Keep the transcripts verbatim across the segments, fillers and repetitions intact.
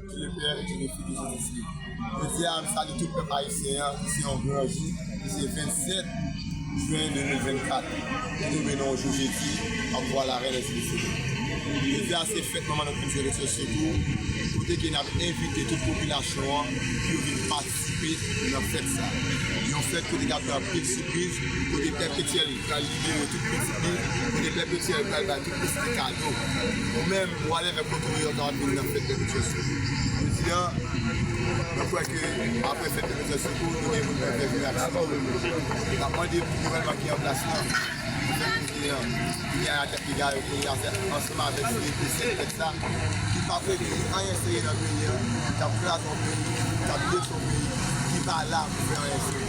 Dieu le Père et Dieu le Fils et Dieu l'Esprit. Jodi a, m salye tout pèp ayisyen an, ki se yon gran jou, ki se vennsèt jen de mil vennkat, ki tonbe nan yon jou jedi, an vwa larèn Èspesifik. Jodi a, se fèt manman nou ki se Sekou, kote ke n ap envite tout popilasyon an pou yo vin patisipe nan fèt sa. Yon fèt kote k ap gen anpil sipriz, kote Pèpetyèl pral libere tout pitit li, kote Pèpetyèl pral bay tout pitit li kado. Ou menm, ou ale avèk kote w ye, w kapab vin nan fèt Pèpetyèl Sekou. Jodi a, mwen kwè ke apre fèt Pèpetyèl Sekou, nou gen pou n fè vin ak Sekou. N ap mande pou gouvènman ki an plas la, pou fè kounye a, kounye a, Piga yo kounye a, se ansanm avèk se, se sèt tèt sa, ki pa vle ke anyen serye nan peyi an, k ap kraze yon peyi, k ap detwi yon peyi, ki pa la pou fè anyen serye.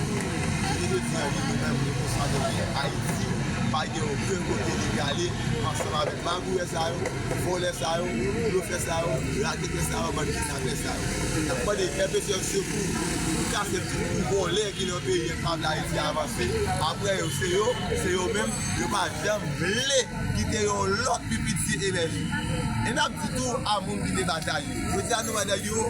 Jodi a, nou menm, nou konstate ke Ayiti pa gen okenn kote li prale ansanm avèk magouyè sa yo, vòlè sa yo, blofè sa yo, raketè sa yo, bann kidnapè sa yo. N ap mande Pèpetyèl Sekou pou kase tout pou vòlè ki nan peyi an, k pa vle Ayiti avanse. Apre yo, se yo, se yo menm, yo pa janm vle kite yon lòt pi piti emèje. E n ap di tou a moun ki te batay yo. Jodi a nou batay yo,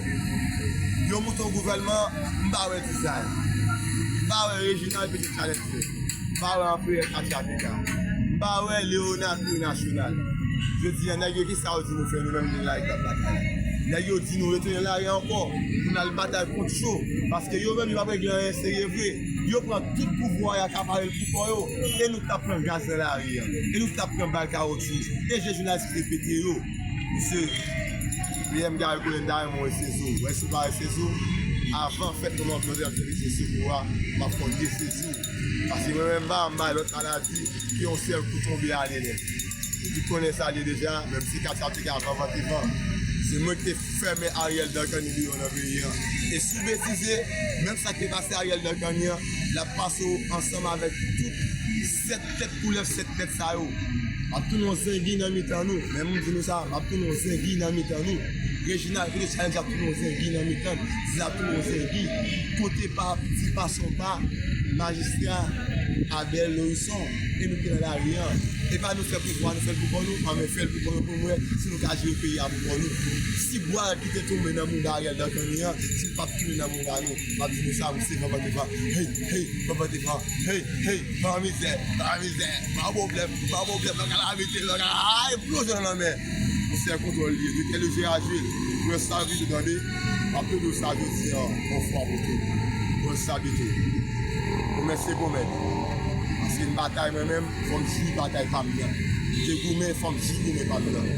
yo monte yon gouvènman, m pa wè Dizay. M pa wè Reginald Petit Challenger. M pa wè Anperè Katya Pika. M pa wè Leonardo Nasyonal. Jodi a, nèg yo, kisa yo di nou fè nou menm nou la k ap batay? Nèg yo di nou retounen lari ankò pou n al batay kont yo. Paske yo menm yo p ap regle anyen serye vre. Yo pran tout pouvwa a, y akapare l pou kò yo. E nou k t ap pran gaz nan lari a. E nou k t ap pran bal kawotchou. E je jounalis ki te pete yo. Mesye, P M Garry Conille, m ta renmen w wè Sekou. Wè si w pa wè Sekou, avan fèt nou nan Blondel te vin se Sekou a, m ap fè w desezi. Paske mwen menm m pa, m pa lòt maladi ke yon sèl kou tonbe ale nèt. Ou tout konnen sa l ye deja, menm si Katya te ka vanvante van. Se mwen ki te fèmen Ariel Darkany deyò nan peyi an. E si w betize, menm sa k te pase Ariel Darkany an, l ap pase w ansanm avèk tout sèt tèt koulèv, sèt tèt sa yo. M ap tounen yon zengi nan mitan nou. Men m di nou sa, m ap tounen yon zengi nan mitan nou. Reginald Petit Challenger ap tounen yon zengi nan mitan nou. Dizay ap tounen yon zengi. Kote pa, ti pa son pa, majistra Abel Lorison. E nou ki nan lari an. E pa nou fè pouvwa, nou fè l pou kò nou. Anben fè l pou kò nou pou nou wè si nou ka jere peyi a pou kò nou. Si bwa ki te tonbe nan mouda Ariel Darkany an, si l p ap tounen nan mouda nou, m ap di nou sa, m se Vanvandevan. Hey, hey, Vanvandevan. Hey, hey, pa mizè, pa mizè, pa pwoblèm, pa pwoblèm, nan kalamite, nan kala, ay, plonje nan lanmè. Monchè, kontwòl li ye. Rete lejè a je. Pran sa bito tande. M ap toujou sa jodi an, yon fwa pou tout. Pran sa bito. Pwomèt se pwomèt. Paske m batay mwen menm, fò m jwi batay pa m nan. M te goumen, fò m jwi goumen pa m nan.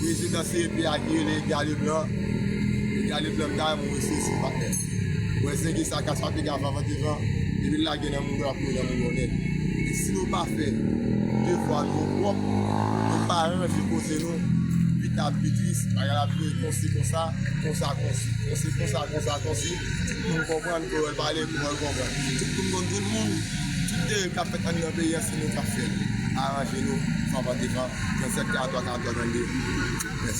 Prezidan C E P a ki rele Edgar Leblanc. Edgar Leblanc, m ta renmen w wè Sekou, patnè. Wè zengi sa, Katya Pika, Vanvandevan, depi l lage nan moun yo, l ap mouri nan moun yo nèt. E si nou pa fè devwa nou pwòp, nou pa ranje koze nou, pita pi tris, bagay la ap vini konsi konsa, konsa konsi, konsi konsa, konsa konsi, tout moun konprann, Kowèl pale, Kowèl konprann. Tout moun konn tout moun, tout deriv k ap fèt anndan peyi a, se nou k ap fè l. Aranje nou, Vanvandevan, tranntsèt karant twa karant twa trannde. Mèsi.